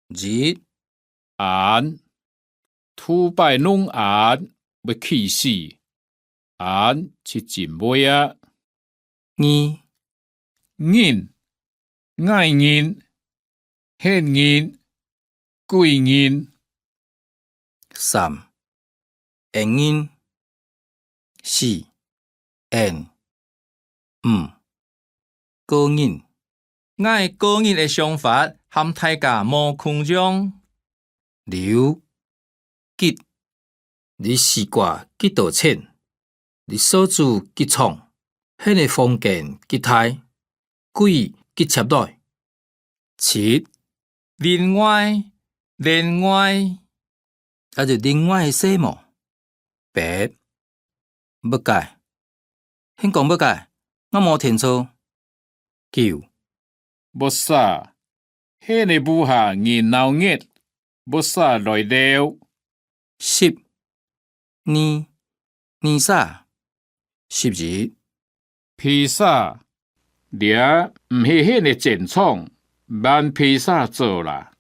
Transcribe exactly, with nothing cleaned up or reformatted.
一、鵪，頭擺弄鵪會氣死，鵪就真會啊。二、人，𠊎人， 𠊎人，𠊎人，𠊎人。三、𠊎人。四、𠊎人。五、個人。𠊎個人个想法和大家無共樣。六、幾。你西瓜幾多錢？你掃帚幾長？你个房間幾大？ 鬼幾接來。七、另外，另外。啊，就另外个事無？八、麼个？你講麼个？𠊎無聽著。九、麼儕？你个屋下人鬧熱，麼儕來尞？十、二、二儕。十一、 披薩，這毋係你个戰場，換披薩做啦。